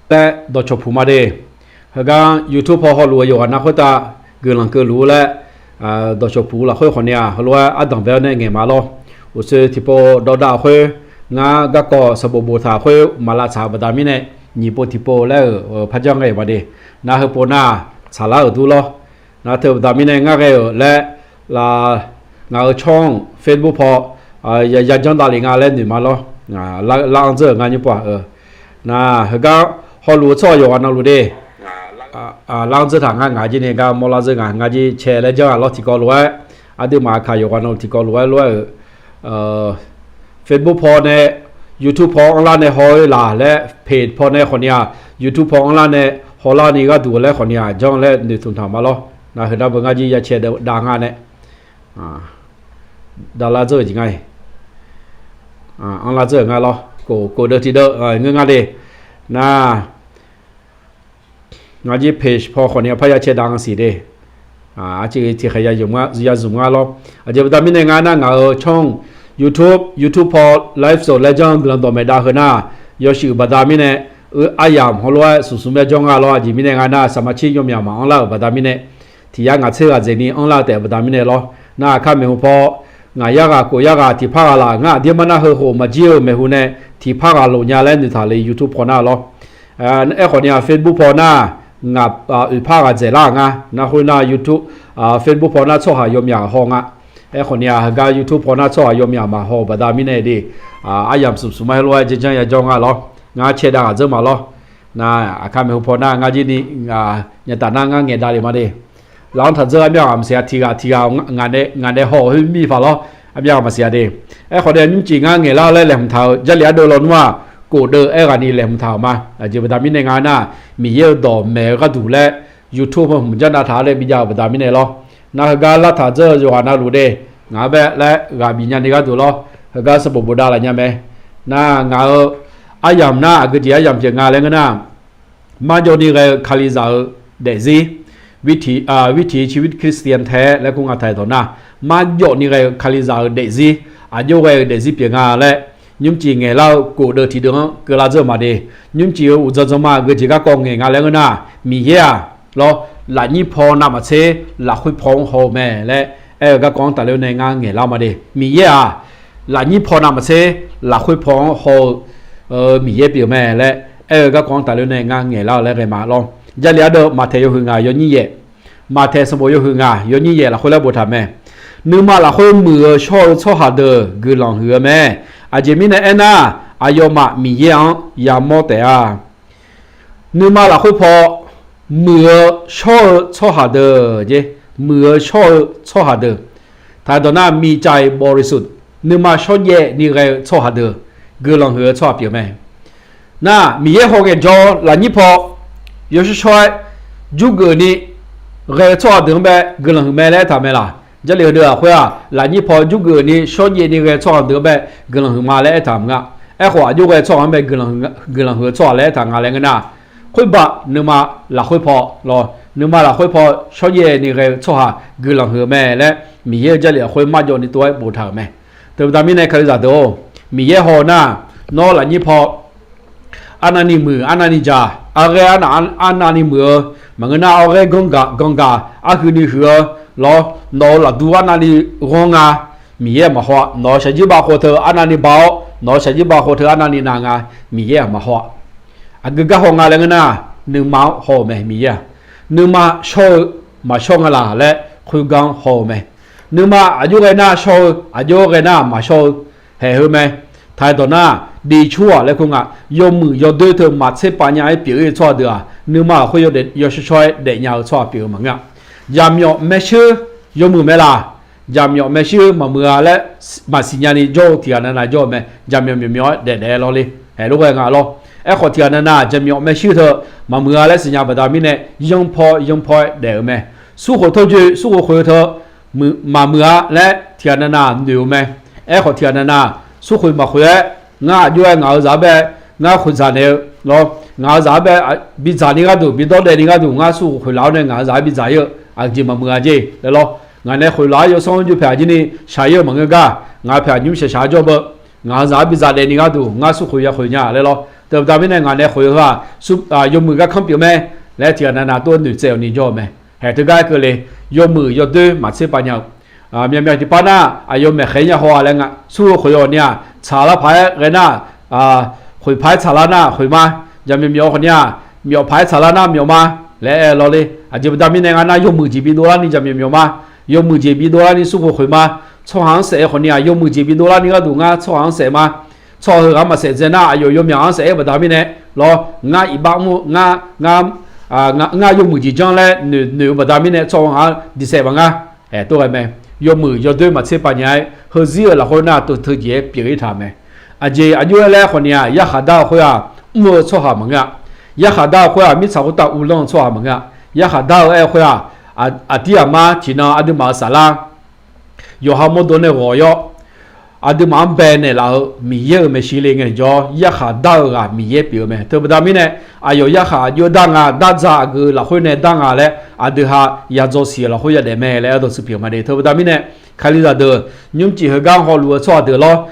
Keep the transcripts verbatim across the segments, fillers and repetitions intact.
laer dawqcawq puq ma de. Heugar YouTube paw hawluf-eu yawqghaq nar khoertav guiqlanq keuvluf-ur laer dawqcawq puq lafkhoer khawfni-aq, heulof-aer ardanq bae-awr nae ngaeq ma lawr. Uqshoe tiqpov dawqdav khoer, ngar garkawv sanqbof boftaq khoer maq lavtsaq-eu baqda mirnae, nyiq pov tiqpov laer-euq parjanr ghae-euq ma de. Nar heupov nar tsaqlar-euq dur lawr. Nar teu baqda mirnae ngar ghae-euq laer, ngaq-euq tsawrmq Facebook paw yajanr davlef nga laer noeq ma lawr. Lar-anr dzeur-euq ngar nymr pov-aq, nar heugar hawluf-eu tsawrhaq yawqghaq navluf de. Lar-anr dzeur taq ngar ngaq jir ni gar mawrlar dzeur nga, ngar jir cae laer janr-a lawr. Tiqkawv lof-aer aqduimaf aqkaq yawqghaq navluf tiqkawv lof-aer lof-aer-euq Facebook paw nae, YouTube paw anrlar nae haw-eu laq laer, page paw nae khawfni-aq, YouTube paw anrlar nae hawlar ni gharduq laer khawfni-aq, janr laer noeqtmq taq ma lawr. Nar heunar beu ngar jir ya cae dav nga nae, dav lar dzeur-euq jeq nga-iq, anrlar dzeur-euq nga lawr. Kof, kof deuv tiqdeuv ngeur nga de. Nar ngar jir page paw khawfni-aq parya cae dav nga siq de. Arciv tiqkhaeq ya zmq nga lawr. Aqjeq baqda mirnae ngar nar ngaq-euq tsawrmq YouTube, YouTube paw live show laer janr-eu guiqlanq dawqmaeq dav heu nar, yawshuif baqda mirnae, aryamq hawlof-aer smq smq mae jawr nga lawr. Aqjeq mirnae ngar nar saqmaqtser yawmyaq maqanr lar-euq baqda mirnae, tiq yar ngaq tser ghaq dzaeq ni anrlar-eu taef baqda mirnae lawr. Nar aqkar maeqhu paw, ngaq yar ghaq kof yar ghaq tiqpar ghaq laf ngar aqdir mar nar heu khof maqjir-eu maeqhu nae, tiqpar ghaq lof nya laer noeqtaq le YouTube paw nar lawr. Aerkhawf ni-aq Facebook paw nar, ngaq oeqpar ghaq dzaeqlar-euq nga. Nar khoer nar YouTube, Facebook paw nar tsawrhaq yawmyaq haw nga. Aerkhawf ni-aq heugar YouTube paw nar tsawrhaq yawmyaq maqhaw-eu baqda mirnae de, aryamq smq smq ma heulof-aer janr janr ya jawr nga lawr. Ngar cae dav ghaq dzeur ma lawr. Nar aqkar maeqhu paw nar ngar jir ni nyataf nar ngar ngaeq dav le ma de. Laf-anr taq dzeur armyar ghaq maqsiq-a. Tiq ghaq tiq ghaq ngaq nae haw-euq khoer mir paq lawr. Armyar ghaq maqsiq-a de. Aerkhawf nae nymrcif ngar ngaeqlar-eu laer laeqhmq taq-eu Jarlif ardeuv lawnmr-aq, kof deuv aer ghaq ni laeqhmq taq-euq ma. Aqjeq baqda mirnae nga nar, Miqyaer-euq dawq maeq-eu gharduq laer YouTube heu hmq janr dav taq-a laer bijav-euq baqda mirnae lawr. Nar heugar lar taq dzeur-eu yawqghaq navluf de, ngaq-anr bae laer ghaq bif nya ni gharduq lawr. Heugar sanqbof bofdav laf nya mae. Nar ngaq-euq aryamq nar aqgeu jeq aryamq pyeuf nga laer ngeur nar, marjawv ni ghae-eu Kalizaq-euq daefzir, วิถี, วิถีชีวิตคริสเตียนแท้ laer kur nga taq-aer dawq nar, marjawv ni ghae-eu Kalizaq-euq daefzir, aqjox ghae-eu daefzir pyeuf nga laer, nymrcif ngaeqlar-eu kof deuv tiqdeuv-anr keuvlar dzeur-eu ma de. Nymrcif-eu uqdzan dzan ma aqgeu jeq garkawv ngaeq nga laer ngeur nar, Miqyaer-aq lawr, lafnyir paw navmaqtser lafkhoer paw-anr haw-eu mae laer aer-eu garkawv-anr tafler-awr nae ngar ngaeqlar-eu ma de. Miqyaer-aq, lafnyir paw navmaqtser lafkhoer paw-anr haw-eu Miqyaer pyeuf-eu mae laer aer-eu garkawv-anr tafler-awr nae ngar ngaeqlar-eu laer ghae ma lawr. Jarlif ardeuv Maqtaeq yawhuiq ngaq yawnyir yaef, Maqtaeq sanqbof yawhuiq ngaq yawnyir yaef lafkhoer laer boftaq mae. Nuima lafkhoer muiq-eu shawr-eu tsawrhaq deuq guiqlanq huiq-eu mae. Aqjeq mirnae aernar, aqyawfmaf Miqyaer-anr yamawr taef-a. Nuima lafkhoer paw muiq-eu shawr-eu tsawrhaq deuq jeq, muiq-eu shawr-eu tsawrhaq deuq, taq-aer dawq nar มีใจบริสุทธิ์, nuima shawrjaev ni ghae-eu tsawrhaq deuq, guiqlanq huiq-eu tsawrhaq pyeuf mae. Nar Miqyaer haw ngaejawr lafnyir paw yawshawr shawr-aer jurgeuf ni ghae-eu tsawrhaq deuq-anr bae guiqlanq huiq mae laer aertaq mae laq? Jarlif heudeuq lafkhoer-aq, lafnyir paw jurgeuf ni shawrjaev ni ghae-eu tsawrhaq deuq-anr bae guiqlanq huiq ma laer aertaq maqnga. Aerkhawf aqjox ghae-eu tsawrhaq-anr bae guiqlanq huiq-eu tsawrhaq laer aertaq nga laer ngeur nar, khoerba nuima lafkhoer paw lawr, nuima lafkhoer paw shawrjaev ni ghae-eu tsawrhaq guiqlanq huiq-eu mae laer Miqyaer-euq Jarlif lafkhoer marjawv ni tov-aer boftaq-euq mae. Teubaqda mirnae Kalizaq deuq-or, Miqyaer haw-eu nar, nawr lafnyir paw arnavni muiq arnavni dzaq, arghaer arnavni muiq-eu, maqngeur nar arghaer ganrgaq ganrgaq arhuini huiq-eu lawr, nawq-euq lafdu arnavni ghanr nga. Miqyaer-aq maqhaw-a. Nawq-euq shaqjir bavkhov teu arnavni ba-awr, nawq-euq shaqjir bavkhov teu arnavni nav nga. Miqyaer-aq maqhaw-a. Aqgeu gar haw nga laer ngeur nar, nuima-anr haw-euq mae Miqyaer-aq. Nuima shawr-eu maqshawr nga laq laer khoergar-anr haw-eu mae. Nuima aqjox ghae nar shawr-eu, aqjox ghae nar maqshawr-eu haeq heu mae. Taq-aer dawq nar, ดีชั่ว laer kur nga, yawmuiq yawdoer teu maqtser pav nya-aer pyeuf-ir-eu tsawrhaq deuq-aq, nuima lafkhoer yawshawr shawr-aer daefnya-eu tsawrhaq pyeuf-eu maqngeur-a. Jaqmyawf maershuir yawmuiq mae laq? Jaqmyawf maershuir maqmuiq-a laer maqsiq nyani jawr-eu tiqghaq navnav jawr-eu mae. Jaqmyawf myawf myawf-aer daef daef-aer lawr le. Haeq lof ghae nga lawr. Aerkhawf tiqghaq navnav jaqmyawf maershuir teu maqmuiq-a laer siqnya baqda mirnae, yanr paw yanr paw-aer daef-eu mae. Surkhof tawrjoe surkhof khoeq teu maqmuiq-a laer tiqghaq navnav noeq-eu mae. Aerkhawf tiqghaq navnav surkhoeq maqkhoeq-aer, ngar aqjox-aer ngaq-euq zaq-anr bae ngar khoeqdzaq naeq-eu lawr, ngaq-euq zaq-anr bae bidzaq ni gharduq, bidawr daef ni gharduq ngar surkhoeq khoeqlaf-awr nae ngaq-euq zaq-anr bidzaq-ir-eu aqjeq maqmuiq nga jeq laer lawr. Ngaq nae khoeqlaf-awr yawsanr jir paeq aqjir ni shaq-ir-eu maqngeur gar, ngaq paeq aqnymr shaq shaq-aer jawr beu, ngaq-euq zaq-anr bidzaq daef ni gharduq ngar surkhoeq ya khoeq nya laer lawr. Teubaqda mirnae ngaq nae khoeq heu-aq, yawmuiq garkanr pyeuf mae laer tiqghaq navnav tov noeqtsaev-awq ni jawr-eu mae. Haeq teugar aer keuvle, yawmuiq yawdoer maqtser pav nya-eu, myavmyav tiqpar nar, aqyawf maeqkhaeq nya haw-a laer nga. Smrkhoeq khoeq-awq ni-aq, tsaqlar paq-aer ghae nar, khoeq paq-aer tsaqlar nar khoeq ma. Jaqmyawf myawf-eu khawf ni-aq, myawf paq-aer tsaqlar nar myawf ma laer aer-eu lawrler. Aqjeq baqda mirnae nga nar, yawmuiq jeq bidov larni jaqmyawf myawf ma. Yawmuiq jeq bidov larni smrkhoeq khoeq ma. Tsawrhaq-anr saef-eu khawf ni-aq, yawmuiq jeq bidov larni gharduq ngar tsawrhaq-anr saef ma. Tsawrhaq heughaq maqsaef dzae nar, aqyawf yawmyaq-anr saef-aer baqda mirnae lawr, ngar iqbax mr-eu ngar, ngar yawmuiq jeq janr laer noeq-eu baqda mirnae tsawrhaq-anr diqsaef baq ngar. Aer tov ghae mae. Yawmuiq yawdoer maqtser pav nya-aer, heuzir-euq lafkhoer nar teu teujeq-aer pyeuf-ir taq mae. Aqjeq aqjox-aer laer khawf ni-aq, yarkhaq dar-eu khoer-aq, mr-eu tsawrhaq maqngeur-a. Yarkhaq dar-eu khoer-aq, mirtsaq khoertav uvlanr-eu tsawrhaq maqngeur-a. Yarkhaq dar-eu aer-eu khoer-aq, aqdir aqmar tiqnan aqduimaf-euq saflar yawqha mawrdov nae ghawq-awr, aqduimaf-anr bae naeqlaf-eu Miqyaer-euq maeqshi le ngaejawr, yarkhaq dar-eu ghaq Miqyaer pyeuf-eu mae. Teubaqda mirnae, aqyawf yarkhaq aqjox dar nga, dar dza aqgeu lafkhoer nae dar nga laer aqdui ha yadzaw siq-euq lafkhoer yadaef mae laer aerdawq tsuif pyeuf ma de. Teubaqda mirnae, Kalizaq deuq nymrcif heugar hawluf-eu tsawrhaq deuq lawr,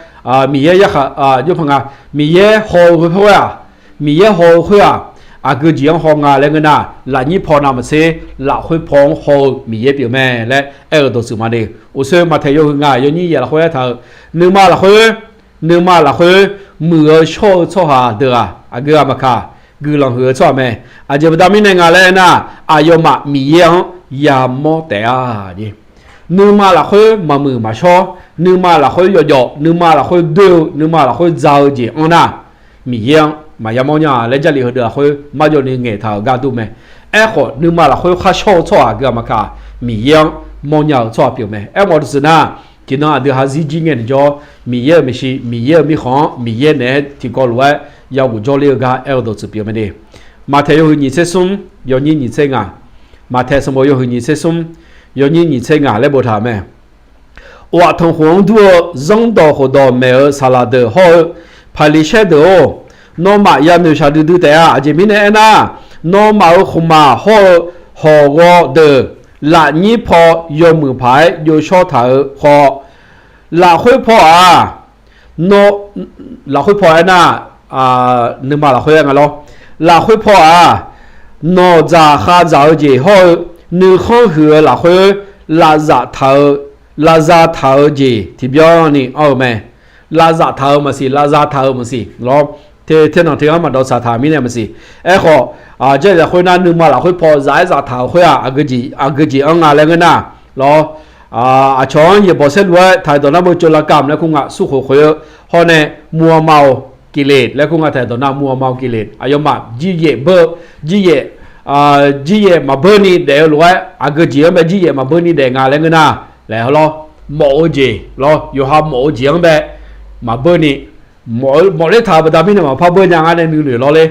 Miqyaer yarkhaq, nga, Miqyaer haw-eu khoer-aq, Miqyaer haw-eu khoer-aq, aqgeu jeq-anr haw nga laer ngeur nar, lafnyir paw navmaqtser lafkhoer paw-anr haw-eu Miqyaer pyeuf mae laer aer-euq dawqtsuif ma de. Uqshoe Maqtaeq yawhuiq ngaq yawnyir yaeq lafkhoer aertaq-euq, nuima lafkhoer, nuima lafkhoer muiq-eu shawr-eu tsawrhaq deuq-aq, aqgeu ghaq maqkaq, guiqlanq huiq-eu tsawrhaq mae. Aqjeq baqda mirnae nga laer aernar, aqyawfmaf Miqyaer-anr yamawr taef-a jeq. Nuima lafkhoer maqmuiq maqshawr, nuima lafkhoer yawjawf, nuima lafkhoer doer-eu, nuima lafkhoer dza-eu jeq anr nar, Miqyaer-anr maqya mawr nya laer Jarlif heudeuq lafkhoer marjawvni ngaeqtaq-euq gar dur mae. Aerkhawf, nuima lafkhoer khar shawr-eu tsawrhaq aqgeu ghaq maqkaq, Miqyaer-anr mawrnya-eu tsawrhaq pyeuf mae. Aermawf-eu deuq seuq nar, tiqnan aqdui ha zir jir ngae naeq jawr, Miqyaer-euq maeqshi, Miqyaer-euq mirkhanq-anr, Miqyaer naeq-aer tiqkawv lof-aer yaghof jawrler-eu gar aer-eu dawqtsuif pyeuf mae de. Maqtaeq yawhuiq nyiq tser smr, yawnyir nyiq tser ngaq. Maqtaeq sanqbof yawhuiq nyiq tser smr, yawnyir nyiq tser ngaq laer boftaq-euq mae. Of-af tanqkhoq-anr dur-eu zanrdawq khofdawq maeq-eu saqlaq deuq hawr-eu Paqliqsaer deuq-or, nawmaf yanoeq shaqdui dui taef-a. Aqjeq mirnae aernar, nawmaf-euq khmqmaq hawr-eu hawq ghawv deuq lafnyir paw yawmuiq paq-aer jovshawr taq-eu khawf, lafkhoer paw-aq, lafkhoer paw aernar, nuima lafkhoer aer nga lawr. Lafkhoer paw-aq, nawq dzaq khav dzaq-eu jeq hawr-eu nuikhanr huiq-eu lafkhoer lavzaq taq-eu, lavza taq-eu jeq tiqbyan ni anr-eu mae. Lavzaq taq-eu maqsiq, lavza taq-eu maqsiq lawr. Te, ternanq teugar maqdawv tsaq taq mirnae maqsiq. Aerkhawf, Jarlif lafkhoer nar nuima lafkhoer paw zaf-aer zaf taq-euq khoer-aq, aqgeujeq anr nga laer ngeur nar lawr. Aqcawq-anr yaeqbawq saerlu-aer taq-euq dawq nar beu tsov lavkam laer kur nga, smrkhoeq khoeq-eu hawr nae muamao Giled laer kur nga, taq-euq dawq nar muamao Giled. Aqyawfmaf jiryaef beu, jiryaef, jiryaef maqbeur ni daef-eu lof-aer aqgeujeq-anr bae jiryaef maqbeur ni daef nga laer ngeur nar, laer lawr, mawf-eu jeq lawr, yawqha mawf-eu jeq-anr bae maqbeur ni, mawf ler taq-eu baqda mirnae maqpar beur nya ngar nae nuinoeq lawrler.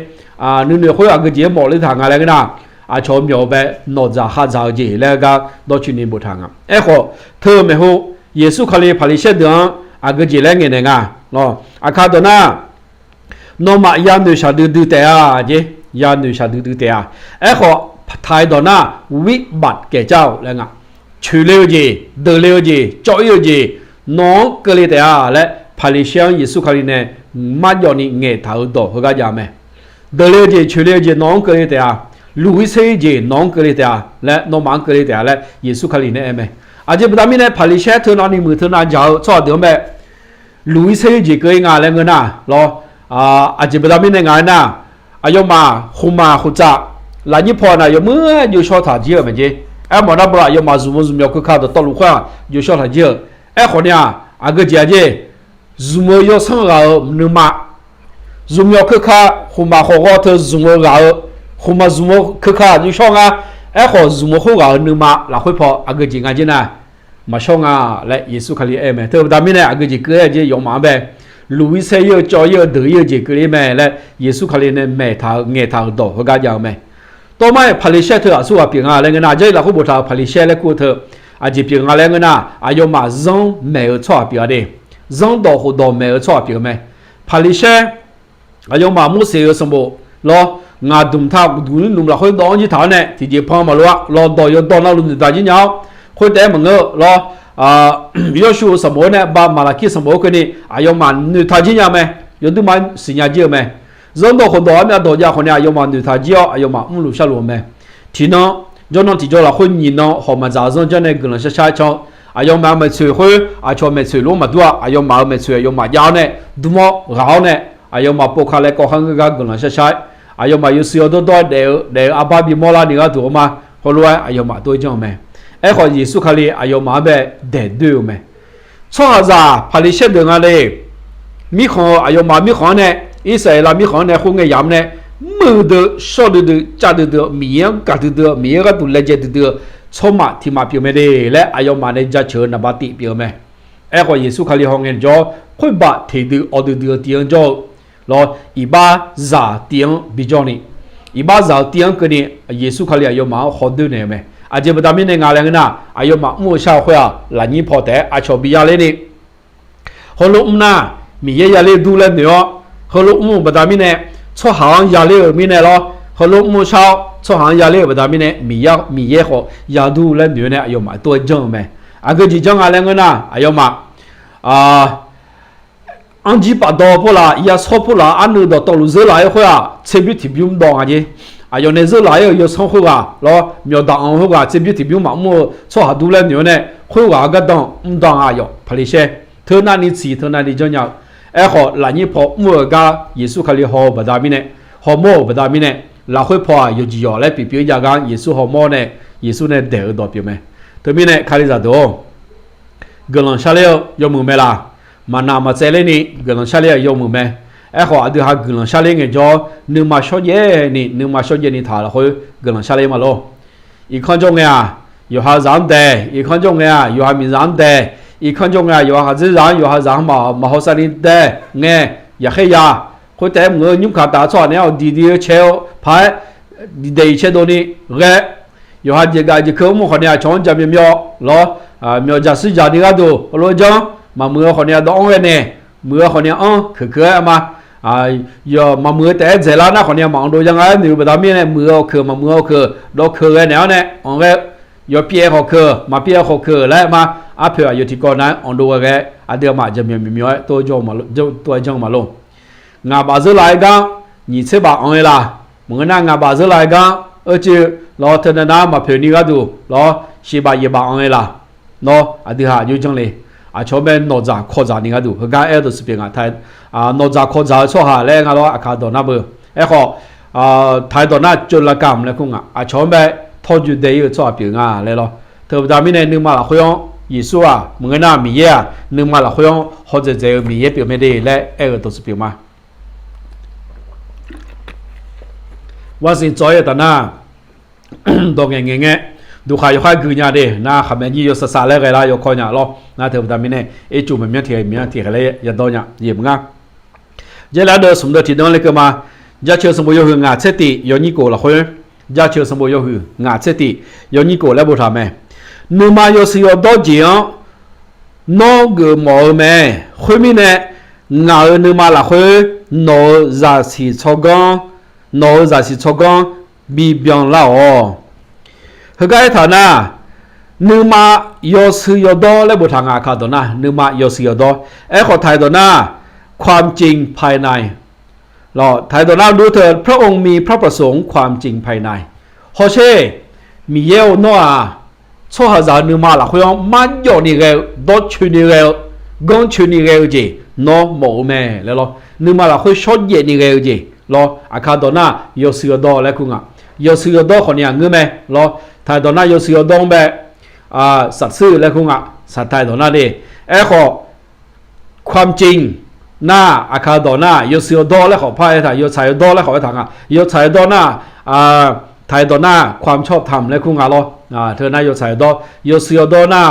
Nuinoeq khoer aqgeujeq-anr mawf ler taq nga laer ngeur nar, aqcawq-eu myawq-eu bae nawq dzaq khav dzaq-eu jeq laer gar dawrcoeni boftaq nga. Aerkhawf, teu maeqhu, Yeqsur Kali Paqliqsaer deuq-anr aqgeujeq laer ngaeqnaeq nga lawr. Aqkar dawq nar, nawmaf yanoeq shaqdui dui taef-a jeq, yanoeq shaqdui dui taef-a. Aerkhawf, taq-euq dawq nar, wibaf kaeq jar-awq laer nga. Coeqle-eu jeq, deuqle-eu jeq, cawv-ir-eu jeq, nawq-anr keuvle taef-a laer Paqliqsaer-anr Yeqsur Kali nae marjawvni ngaeqtaq-euq dawq heugar jav mae. Deuqle-eu jeq, coeqle-eu jeq nawq-anr keuvle taef-a. Luq-ir ser-ir jeq nawq-anr keuvle taef-a laer, nawmaf-anr keuvle taef-a laer Yeqsur Kali nae aer mae. Aqjeq baqda mirnae Paqliqsaer teunav ni muiq teunav jaq-eu tsawrhaq deuq-anr bae luq-ir ser-ir jeq keuv-ir nga laer ngeur nar lawr. Aqjeq baqda mirnae nga aer nar, aqyawfmaf khmqmaq khoftsav lafnyir paw nar yawmuir-aer jovshawr taq jir-euq mae jeq. Aermawf nar beu aqyawfmaf zmq-eu zmqmyawq keuka dawqtawvluf khoer-aq jovshawr taq jir-euq. Aerkhawf ni-aq, aqgeujeq-a jeq, zmq-eu yawsanr ghaq-euq nuima, zmqmyawq keuka, khmqmaq khawf ghawv teu zmq-eu ghaq-eu, khmqmaq zmq-eu keuka jovshawr nga. Aerkhawf, zmq-eu khoerghaq-euq nuima lafkhoer paw aqgeujeq nga jir nar, maqshawr nga laer Yeqsur Kali aer mae. Teu baqda mirnae aqgeujeq keuv-ir-a jeq yawfmaf-anr bae luq-ir ser-ir-eu, cawv-ir-eu, deuq-ir-eu jeq keuvle mae laer Yeqsur Kali nae maeqtaq-eu ngaeqtaq-euq dawq heugar jav-eu mae. Tawrmar-iq Paqliqsaer teu aqsurghaq pyeuf nga laer ngeur nar, Jarlif lafkhoer boftaq-euq Paqliqsaer laer kur-eu teu aqjeq pyeuf nga laer ngeur nar, aqyawfmaf zanr maeq-eu tsawrhaq pyeuf-a de. Zanrdawq khofdawq maeq-eu tsawrhaq pyeuf-eu mae. Paqliqsaer, aqyawfmaf Morseq-euq sanqbof lawr, ngaq dmq ta uqduq nmr lafkhoer dawv-anr jir taq-awr nae tiqjeq pan maqlof-a lawr, dawq yawdawr navluf noeqtaq jir nya-awr, khoertaef-aer maqngeur-eu lawr. Yawrshuv-euq sanqbof-anr nae ba Maqlaqkir sanqbof-anr keuvni aqyawfmaf noeqtaq jir nya mae. Yawduirma siqnya jir-eu mae. Zanrdawq khofdawq-anr myav dawq jav khawf nae aqyawfmaf noeqtaq jir-awr aqyawfmaf mrluf sharluf-eu mae. Tiqnan, jawrnan tiqjawr lafkhoer nyiqnan hawq maqdzaq zanr janr nae guiqlanq shar shar-aer can-eu, aqyawfmaf-euq maeqtsoeq khoer aqcawq maeqtsoeq lof-anr maqdur-a, aqyawfmaf-euq maeqtsoeq aqyawfmaf jav-awr nae, dmr-awr ghaq-awr nae, aqyawfmaf povkale kawv khar ngeur gar guiqlanq shar shar-aer, aqyawfmaf yawshuif yawdawr dawr-aer daef-eu daef-eu arbar bimawr larni gharduq-eu ma. Heulof-aer aqyawfmaf tov-aer janr-eu mae. Aerkhawf Yeqsur Kali aqyawfmaf-anr bae daeq doer-eu mae. Tsawrhaqzaq Paqliqsaer deuq nga le. Mirkhanq-eu aqyawfmaf mirkhanq-anr nae, Irsaqleqlav mirkhanq-anr nae khoerngae yamq nae, muiqdui dui, shawr duidui, cav duidui-eu, Miqyaer-anr gaq duidui-eu, Miqyaer gharduq laejae duidui-eu tsawrmaf tiq maf pyeuf mae le laer aqyawfmaf nae jaceuq-eu naqba tif pyeuf-eu mae. Aerkhawf Yeqsur Kali hawngae jawr-awr, khoerbaq teqdui awv duidui-eu tiv-anr jawr-eu lawr, iqbaxzaq tiv-anr bijawr ni, iqbaxzaq-eu tiv-anr keuvni Yeqsur Kali aqyawfmaf-anr hawdoer naeq-eu mae. Aqjeq baqda mirnae nga laer ngeur nar, aqyawfmaf mr-eu shar-eu khoer-aq, lafnyir paw taef-aer aqcawq bi yaler ni, heulof mr nar, Miqyaer yaler dur laer noeq-awr, heulof mr-eu baqda mirnae, tsawrhaq-anr yaler-euq mirnae lawr, heulof mr-eu shar-awr tsawrhaq-anr yaler-euq baqda mirnae, Miqyaer khawf yadur laer noeq-awr nae aqyawfmaf tov-aer janr-eu mae. Aqgeu jeq janr nga laer ngeur nar, aqyawfmaf, anrjir pafdawq pov laf, yashawr pov laf, arnuiv dawqtawvluf zeur laf-aer khoer-aq, tserbymr tiqbymr dawv nga jer. Aqyawf nae zeur laf-aer-euq yawsanr khoerghaq lawr, myawqdaq anq khoerghaq tserbymr tiqbymr maqmr-eu tsawrhaq dur laer noeq-awr nae, khoerghaq-eu gardanr mr dan-a aqyawf Paqliqsaer. Teu navni tsiq teu navni janrnya-eu. Aerkhawf lafnyir paw mr-eu gar Yeqsur Kali haw-eu baqda mirnae, hawmawr-euq baqda mirnae, lafkhoer paw-aq yawqjeq yawq laer pyeufpyeuf-aer jav gar Yeqsur hawmawr nae, Yeqsur nae daeq-eu dawq pyeuf mae. Teumirnae Kalizaq deuq-or, guiqlanq sharler-eu yawmuiq mae laq. Maqnaq maqtsaevler ni guiqlanq sharler-eu yawmuiq mae. Aerkhawf aqdui ha guiqlanq sharler ngaejawr, nuima shawrjaev ni nuima shawrjaev ni taq lafkhoer guiqlanq sharler ma lor. Irkanr jawr ngae-aq, yawqha zaq-anr dae. Irkanr jawr ngae-aq, yawqha miqzaq-anr dae. Irkanr jawr ngae-aq, yawqha khaqdzerzaq-anr, yawqha zaq-anr maq, maqhaw sar ni dae ngae, yaqkhaer ya. Khoertaef-aer mq-eu nymrkaq taf-eu tsawrhaq naeq-aer awq diqdiq-eu cae-eu paq-aer, diqdaeq iq cae dov ni ghae. Yawqha jeqgaf jeqkeuv mr khawf ni aqcawq-anr jaqmyawf myawf lawr, myawf jaqsur jaq ni gharduq heulof-aer janr. Maqmuiq-eu khawf ni aqdawv-anr ghae naeq, muiq-eu khawf ni anr keuq keuq-aer ma. Maqmuiq-eu taef-aer dzaeqlar nar khawf ni maqanr dov ya nga-aer noeq-eu baqda mirnae, muiq-eu awq keuq maqmuiq-eu awq keuq dawv keuq ghae naeq-awr nae anr ghae-eu, yawpyaev khawf keuq maqpyaev khawf keuq laer ma. Arpoeq aqyawf tiqkawv nav-aer anr dov ghae ghae, aqdui aqmaf jaqmyawf myawf-aer tov-aer janr-eu ma lor. Ngaq bafzeur laf-aer gar nyiq tser baf anr-aer laq. Maqngeur nar ngaq bafzeur laf-aer gar, eurcuiv lawr teunav nar maqpoeq ni gharduq lawr shiq baf yaeq baf anr-aer laq. Nawr aqdui ha aqjox janr le. Aqcawq-anr bae nawqdzaq kawqdzaq ni gharduq heugar aer-eu dawqtsuif pyeuf nga. Nawqdzaq kawqdzaq-eu tsawrhaq laer nga lawr aqkaq dawq nar beu. Aerkhawf, taq-aer dawq nar ceuv lavkam laer kur nga. Aqcawq-anr bae tawrjoe dae ir-eu tsawrhaq pyeuf nga laer lawr. Teubaqda mirnae nuima lafkhoer-anr Yeqsur-aq maqngeur nar Miqyaer-aq nuima lafkhoer-anr hawdzaeq dzaeq-eu Miqyaer pyeuf mae de laer aer-eu dawqtsuif pyeuf ma. Ghar siq tsawv-ir-eu taf nar, dawq ngaeq ngaeq ngae, duqkhaq yawkhav guinya de nar khaqmae jir yawsavsav laer ghae lar yawkawr nya lawr. Nar teubaqda mirnae ircuf maeqmyanr tiq ghaq maeqmyanr tiq ghaq laer yadawr nya jeq maqngar. Jarlif ardeuv smq deuv tiqdeuv-anr lekeuv ma. Jaceuq sanqbof yawhuiq ngaq tser tif yawnyir kof lafkhoer, Jaceuq sanqbof yawhuiq ngaq tser tif yawnyir kof laer boftaq mae. Nuima yawshuif yawdawr jeq-anr nawr geufmawf-eu mae. Khoermirnae, ngaq-euq nuima lafkhoer nawq-euq zaqsiq tsawrganr, nawq-euq zaqsiq tsawrganr bibyan lar-awq. Heugar aertaq nar, nuima yawshuif yawdawr laer boftaq nga aqkaq dawq nar, nuima yawshuif yawdawr. Aerkhawf taq-euq dawq nar, ความจริงภายใน lawr, taq-euq dawq nar dur teu พระองค์มีพระประสงค์ความจริงภายใน hawsher, Miqyaer-or nawr-aq, tsawrhaqzaq-euq nuima lafkhoer-anr marjawv ni ghae-eu, dawrcoeni ghae-eu, ganrcoeni ghae-eu jeq nawr mawf-eu mae laer lawr. Nuima lafkhoer shawrjaev ni ghae-eu jeq lawr, aqkaq dawq nar yawshuif yawdawr laer kur nga. Yawshuif yawdawr khawf ni aqngeur mae lawr. Taq-euq dawq nar yawshuif yawdawr-anr bae saqtsuir laer kur nga. Saqtaq-euq dawq nar de. Aerkhawf, ความจริง nar, aqkaq dawq nar yawshuif yawdawr laer khawf par aertaq, yawtsaq yawdawr laer khawf aertaq nga. Yawtsaq yawdawr nar, taq-euq dawq nar ความชอบธรรม laer kur nga lawr. Teu nar yawtsaq yawdawr, yawshuif yawdawr nar,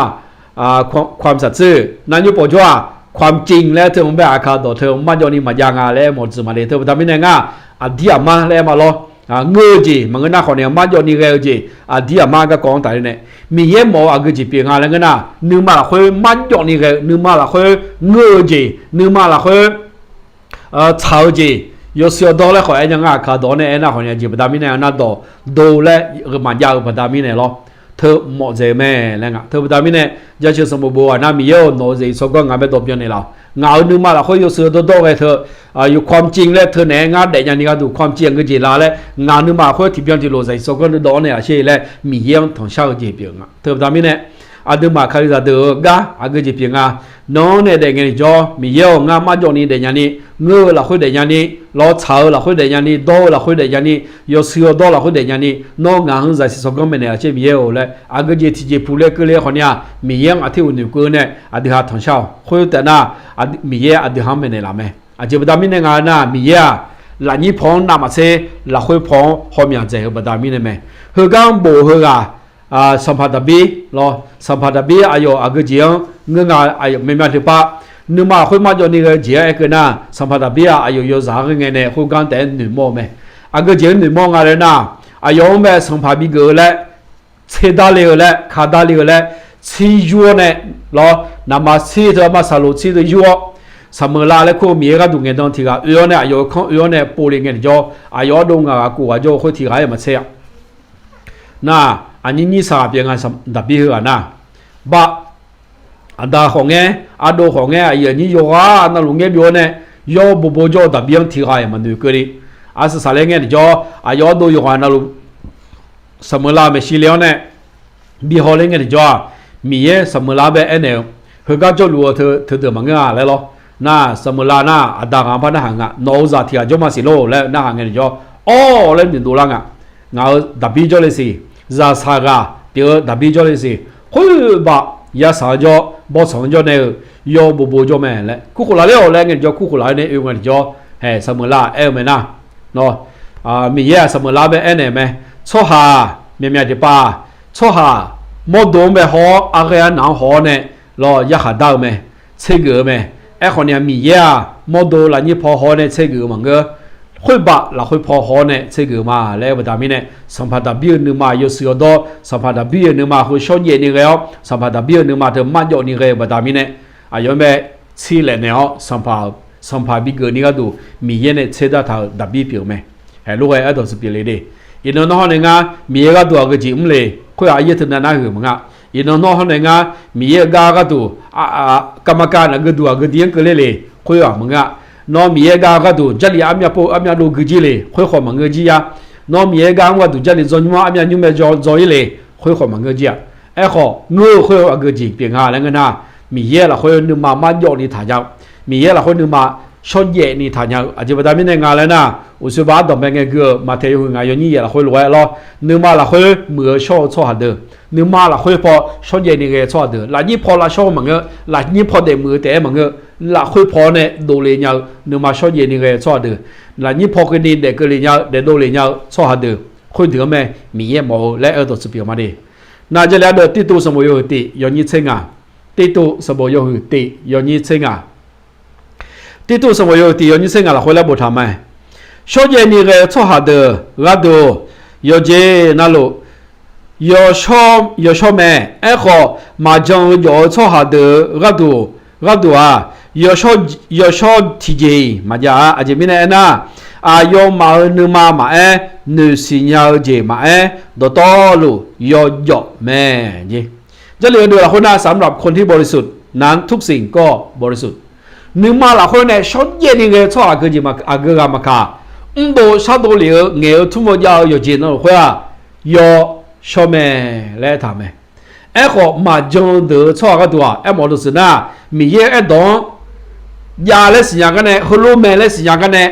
ความสัตย์ซื่อ nar nymr pawf jawr-aq, ความจริง laer teu-anr bae aqkaq dawq teu marjawv ni maqjav nga laer mawf dzuq maqle. Teubaqda mirnae ngar, aqdir aqmar laer aer ma lawr. Ngeur-eu jeq maqngeur nar khawf ni marjawv ni ghae-eu jeq, aqdir aqmar garkawv-anr tafler nae, Miqyaer mawf-eu aqgeu jeq pyeuf nga laer ngeur nar, nuima lafkhoer marjawv ni ghae-eu, nuima lafkhoer ngeur-eu jeq, nuima lafkhoer tsaq-eu jeq, yawshuif yawdawr laer khawf aer nya ngar aqkaq dawq-anr nae aernar khawf ni aqjeq baqda mirnae nar dawq do laer maqjav-eu baqda mirnae lawr. teu mawf dzaeq-eu mae laer nga. Teu baqda mirnae, jaceuq sanqbof bof-aq nar, Miqyaer-euq nawq-eu zaqsiq tsawrganr ngaq mae dawq byanni laf-awq. Ngaq-euq nuima laqkhoer yawshuif dawrdawr ghae teu, ความจริง laer teu naeq-aer ngar daefnya ni gharduq ความจริง aqgeujeq la laer, ngaq nuima lafkhoer tiqbyan tiqlof zaqsiq tsawrganr dawrdawr-awr nae aqsher laer, Miqyaer-anr tanqshar-eu jeq pyeuf nga. Teu baqda mirnae, aqduimaf Kalizaq deuq-euq gar aqgeujeq pyeuf nga. Nawr nae daef ngae tiqjawr, Miqyaer-awq, ngar marjawv ni daefnya ni, ngeur-eu lafkhoer daefnya ni, lawr tsaq-eu lafkhoer daefnya ni, dawr-eu lafkhoer daefnya ni, yawshuif yawdawr lafkhoer daefnya ni, nawr ngaq-anr zaqsiq tsawrganr maeqnaeq aqsher Miqyaer-or laer aqgeujeq tiqjeq puq le keuvle khawf ni-aq, Miqyaer-anr aqter uq noeqkeuv nae aqdui ha tanqshar-awq. Khoertaef nar, Miqyaer aqdui ha-anr maeqnaeq laf mae. Aqjeq baqda mirnae nga nar, Miqyaer-aq, lafnyir paw-anr navmaqtser, lafkhoer paw-anr hawmyaq dzaeq-eu baqda mirnae mae. Heugar-anr bof-eu heughaq, Sanqpaq Daqbir lawr, Sanqpaq Daqbir aqyawf aqgeujeq-anr ngeur nga, aqyawf myavmyav teupar, nuima lafkhoer marjawv ni ghae-eu jeq-anr aerkeuv nar, Sanqpaq Daqbir-aq aqyawf yawzaq-anr ghae ngae nae khoergar taef-aer noeqmawr-eu mae. Aqgeujeq-anr noeqmawr nga laer nar, aqyawf-anr bae sanqpaq bi geuf-eu laer tser darle-eu laer, ka darle-eu laer, tsir yur-awr nae lawr, naqma tsir teu armar saqloq tsir teu yur-awr, Saqmeuqlav laer kur-eu Miqyaer gharduq ngaeqdan tiq ghaq oe-awr nae, aqyawf-euq kanr oe-awr nae povle ngae tiqjawr, aqyawf ardov ngaq ghaq kof ghaq jawr-eu khoer tiq ghaq-aer maqtser-a. Nar, aqnyir nyir saq ghaq pyeuf nga, Daqbir heughaq nar, baq, aqda khawf ngaer, ardov khawf ngaer, aqyuif aqnyir yawqghaq navluf ngaer byov-awr nae, yawr bobo jawr-eu Daqbir-anr tiq ghaq-iq maqnoeq keuvni, arsaq saqlaer ngae tiqjawr, aqyawf ardov yawqghaq navluf Saqmeuqlav maeqshi le-awr nae, bi hawler ngae tiqjawr-aq, Miqyaer Saqmeuqlav-anr bae aernaeq-eu, heugar jawrluf-eu teu, teudeuq maqngeur-a laer lawr. Nar, Saqmeuqlav nar, aqda ghaq-anr par narhaq nga, nawq-euq zaq tiq ghaq jawr maqsiq lor laer narhaq ngae tiqjawr, awr laer noeqdov lar nga. Ngaq-euq Daqbir jawrle siq, zaqsaq ghaq pyeuf-eu Daqbir jawrle siq, khoer baq, yasaq-anr jawr, bawrtsanq-anr jawr nae-euq, yawr bobo jawr mae laer kurkhof laf ler-awq laer ngae tiqjawr, kurkhof laf-aer nae oe ngae tiqjawr, hae, Saqmeuqlav aer-eu mae nar, nawr, Miqyaer-aq Saqmeuqlav bae aernaeq mae. Tsawrhaq myavmyav tiqpav, tsawrhaq mawrdo-anr bae haw-awr, arghaer arnaq-anr haw-awr nae, lawr, yarkhaq dar-eu mae, tsergeuf-eu mae. Aerkhawf ni-aq, Miqyaer-aq mawrdo lafnyir paw haw-awr nae tsergeuf-eu maqngeur. Khoerbaq lafkhoer paw haw-awr nae tsergeuf-eu ma laer aer-eu baqda mirnae, Sanqpaq Daqbir-euq nuima yawshuif yawdawr, Sanqpaq Daqbir-euq nuima heu shawrjaev ni ghae-awr, Sanqpaq Daqbir-euq nuima teu marjawv ni ghae-eu baqda mirnae, aqyawf-anr bae tserlaeq naeq-awr, sanqpaq, sanqpaq bi geuf ni gharduq Miqyaer nae tser dartaq-euq Daqbir pyeuf-eu mae. Haeq, lof-aer aerdawq tsuif pyeuf le de. Iqnan nawr hawr nae ngar Miqyaer gharduq aqgeujeq mr le, khoer-aq aryaer teunav nar huiq maqnga. Iqnan nawr hawr nae ngar Miqyaer-euq gar gharduq, garma kav naqgeuduq aqgeudir-anr keuvler le, khoer-aq maqngeur-a. Nawr Miqyaer gar gharduq Jarlif armyav pov armyav dov gui jir le, khoer khawf maqngeur jir-a. Nawr Miqyaer gar-anr gharduq Jarlif dzaw nymr-anr armyav nymr mae dzaw, dzaw ir le, khoer khawf maqngeur jir-a. Aerkhawf ngeur-eu khoer-eu aqgeujeq pyeuf nga laer ngeur nar, Miqyaer lafkhoer nuima marjawv ni taqnya-eu, Miqyaer lafkhoer nuima shawrjaev ni taqnya-eu, aqjeq baqda mirnae nga laer nar, uqshoe baq ardanqbae ngae gui-eu Maqtaeq yawhuiq ngaq yawnyir yaeq lafkhoer lof-aer lawr, nuima lafkhoer muiq-eu shawr-eu tsawrhaq deuq, nuima lafkhoer paw shawrjaev ni ghae-eu tsawrhaq deuq, lafnyir paw lavshawr-eu maqngeur, lafnyir paw daefmuiq-eu taef-aer maqngeur, lafkhoer paw-awr nae dovle nya-eu, nuima shawrjaev ni ghae-eu tsawrhaq deuq, lafnyir paw keuvni daef keuvle nya-eu, daefdov le nya-eu tsawrhaq deuq, khoerdeuq-anr mae Miqyaer mawf-eu laer aerdawq tsuif pyeuf ma de. Nar, Jarlif ardeuv Tirtuv sanqbof yawhuiq tiq yawnyir tser ngaq, Tirtuv sanqbof yawhuiq tiq yawnyir tser ngaq, Tirtuv sanqbof yawhuiq tiq yawnyir tser ngaq lafkhoer laer boftaq mae. Shawrjaev ni ghae-eu tsawrhaq deuq gharduq, yawqjeq navluf yawshawr mae. Aerkhawf, maqjan-eu jawf-eu tsawrhaq deuq gharduq, gharduq-aq, yawshawr tiqjeq-iq maqjav-a. Aqjeq mirnae aernar, aqyawfmaf-euq nuima maqaer, noeqsiq nya-eu jeq maqaer, dawqtawvluf yawjawf mae. Jarlif heudeuq lafkhoer nar, สำหรับคนที่บริสุทธิ์นั้นทุกสิ่งก็บริสุทธิ์ nuima lafkhoer nae shawrjaev ni ghae-eu tsawrhaq aqgeu jeq aqgeu ghaq maqkaq, mrdov shardov lef-eu ngaeq-eu tmr-eu jav-eu yawqjeq navluf khoer-aq, yawshawr mae laer aertaq mae. Aerkhawf, maqjan deuq-eu tsawrhaq gharduq-aq, aermawf-eu dawqtsuif nar, Miqyaer aerdawq-anr jav laer siqnya gar nae, heulof mae laer siqnya gar nae,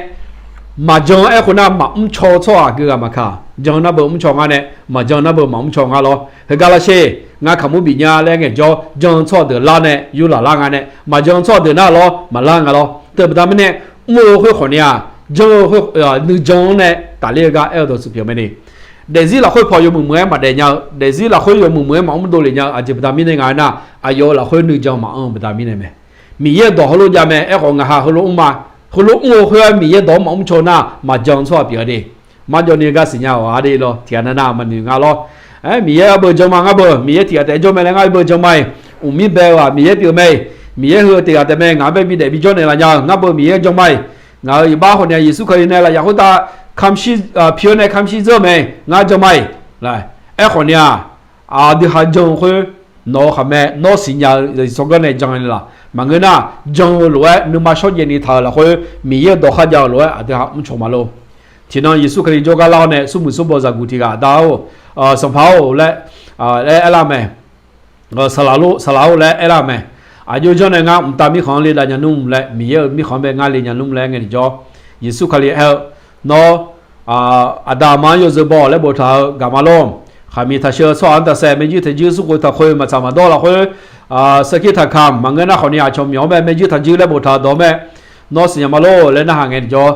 maqjan aerkhof nar maqmr caw-eu tsawrhaq aqgeu ghaq maqkaq, jan nar beu mr caw ngar nae, maqjan nar beu maqmr caw ngar lawr. Heugar lar sher, ngar kaqmur bif nya laer ngaeq jawr, jan-eu tsawrhaq deuq lar nae yurlaq lar nga nae, maqjan tsawrhaq deuq nar lawr maqlar nga lawr. Teubaqda mirnae, mr-eu khoer khawf ni-aq, jan-eu nuijan-anr nae tafler-eu gar aer-eu dawqtsuif pyeuf mae ni. Daefzir lafkhoer paw yawmuiq muiq-aer maqdaef nya-eu, daefzir lafkhoer yawmuiq muiq-aer maqmr dovle nya-eu aqjeq baqda mirnae nga aernar, aqyawf-euq lafkhoer nuijan maqanr-eu baqda mirnae mae. Miqyaer dawq heulof jav mae, aerkhawf ngaq ha heulof mr ma, heulof mr-eu khoer-aer Miqyaer dawq-anr maqmr caw nar, maqjan-eu tsawrhaq pyeuf-a de. Marjawv ni gar siqnya-awq-a de lawr, tiqghaq nav nav maqnoeq nga lawr. Aer, Miqyaer-a beu jan ma ngar beu, Miqyaer tiqghaq taef-aer jawr mae laer ngar beu jan ma-iq, uqmir bae-eu-aq Miqyaer pyeuf mae. Miqyaer heu tiqghaq taef mae, ngaq-anr bae bidaef bijawr naeqlaf nya-eu ngar beu Miqyaer jan ma-iq. Ngaq-euq iqbax khawf ni-aq Yeqsur Kali nae lafyaq khoertav kamq shir, pi-awr nae kamq shir dzeur-eu mae, ngar jan ma-iq. Aerkhawf ni-aq, aqdui ha jan-eu khoer, nawq-eu khaqmae nawr siqnya-eu zaqsiq tsawrganr nae jan-eu laf maqngeur nar, jan-eu lof-aer nuima shawrjaev ni taq-euq lafkhoer, Miqyaer-euq dawq kharjav-eu lof-aer aqdui ha mrcaw ma lor. Tiqnan Yeqsur Kali jawrgar lar-awr nae smrmuiq smrbaw zaqguq tiq ghaq dar-or, Sanqpaq-or laer, laer aerlar mae. Saqlaq-or, saqlaq-or laer aerlar mae. Aqjox janr nae ngar mqtav mirkhanq-anr le dav nya nmr laer, Miqyaer-euq mirkhanq-anr bae ngar le nya nmr laer ngae tiqjawr, Yeqsur Kali aer-eu, nawr aqda aqma-anr yawzeu baw laer boftaq-eu gaqma lor. Khaqmiq taqsheuq-eu tsawrhaq-anr taqsaef maerjuir taqjuir smrkhoeq taqkhoeq maqtsaq maqdawr lafkhoer, sarkir taqkamq maqngeur nar khawfni aqcawq myawq-anr bae maerjuir taqjuir laer boftaq dawq-eu mae. Nawr siqnya ma lor laer narhaq ngae tiqjawr,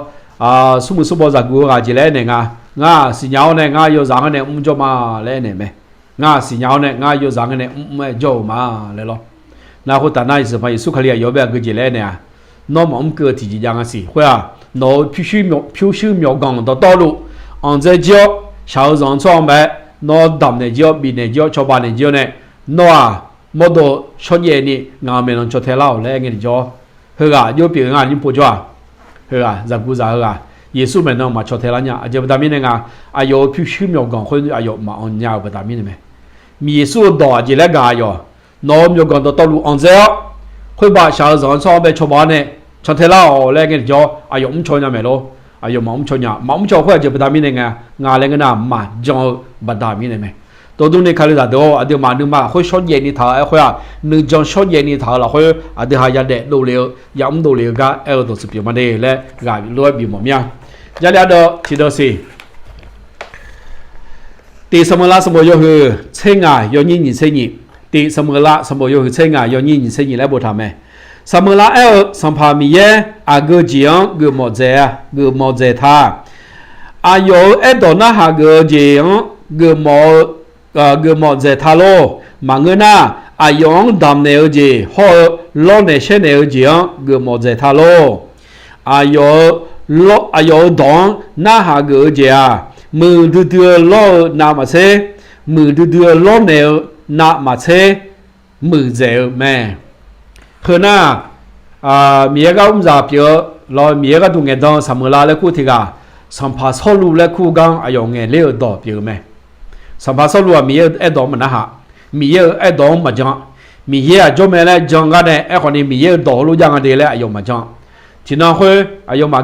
smrmuiq smrbaw zaqguq-eu ghaq jeq laer aernaeq nga. Ngar siqnya-awr nae ngar yawzaq-anr nae mrmr jawr ma laer aernaeq mae. Ngar siqnya-awr nae ngar yawzaq-anr nae mrmr-aer jawr-eu ma laer lor. Nar khoertav nar, Sanqpaq Yeqsur Kali aqyawf-anr bae aqgeujeq laer aernaeq-a. Nawr maqmr keuv-eu tiqjeq jav nga siq khoer-aq, nawq-euq pyurshuir myawqganq dawqtawvluf anqdzae jir-awr, shaq-eu zanq-anr tsawrhaq-anr bae nawr damq naeq jir-awr bifnaeq jir-awr cawba naeq jir-awr nae, nawr-aq mawrdo shawrjaev ni ngaq-euq maeqnan caw tae lar-awq laer aer ngae tiqjawr, heughaq jov pyeuf-eu ngar nymr povjawr-aq, heughaq zaqguq zaq heughaq, Yeqsur maeqnan maqcaw tae lar nya. Aqjeq baqda mirnae nga, aqyawf-euq pyurshuir myawqganq khoer aqyawf maqanr nya-eu baqda mirnae mae. Miqyeqsur-eu dawq aqjeq laer gaq-a yawq, nawq-euq myawqganq dawqtawvluf anqdzae-awr, khoerbav shaq-eu zanq-anr tsawrhaq-anr bae cawba-awr nae caw tae lar-awq laer aer ngae tiqjawr, aqyawf mrcaw nya maeq lor. Aqyawf maqmr caw nya, maqmr caw khoer aqjeq baqda mirnae nga, nga laer ngeur nar maqjan-eu baqda mirnae mae. Dawqdm ni Kalizaq deuq-or, aqduimaf nuima khoer shawrjaev ni taq-eu aer khoer-aq, nuijan shawrjaev ni taq-eu lafkhoer aqdui ha yadaef dovle-eu yamr dovle-eu gar aer-eu dawqtsuif pyeuf ma de laer ghaq lof-aer bifmawf mir-a. Jarlif ardeuv tiqdeuv siq. Tiq Saqmeuqlav sanqbof yawhuiq tser ngaq yawnyir nyiq tser nyiq. Tiq Saqmeuqlav sanqbof yawhuiq tser ngaq yawnyir nyiq tser nyiq laer boftaq mae. Saqmeuqlav aer-eu, Sanqpaq Miqyaer aqgeu jeq-anr geufmawf dzaeq-a, geufmawf dzaeq ta. Aqyawf-euq aerdawq narhaq geuf-eu jeq-anr geufmawf-eu, geufmawf dzaeq ta lor. Maqngeur nar, aqyawf-anr damq naeq-eu jeq hawr-eu lawrnaeq shaernaeq-eu jeq-anr geufmawf dzaeq ta lor. Aqyawf-eu, aqyawf-euq dawq-anr narhaq geuf-eu jeq-aq, muiqdui dui-eu lawr-eu navmaqtser, muiqdui dui-eu lawrnaeq-eu navmaqtser, muiqdzaeq-eu mae. Heu nar, Miqyaer gar mr zaq pyeuf-eu lawr, Miqyaer gharduq ngaeqdan-eu Saqmeuqlav laer kur tiq ghaq, Sanqpaq Sawrluv laer kur gar-anr aqyawf ngaeq ler-euq dawq pyeuf-eu mae. Sanqpaq Sawrluv-aq Miqyaer-euq aerdawq-anr maqnarhaq, Miqyaer-euq aerdawq-anr maqjan, Miqyaer-aq jawr mae laer jan gar nae aerkhawf ni Miqyaer-euq dawq heulof jav nga de laer aqyawf maqjan. Tiqnan khoer aqyawfmaf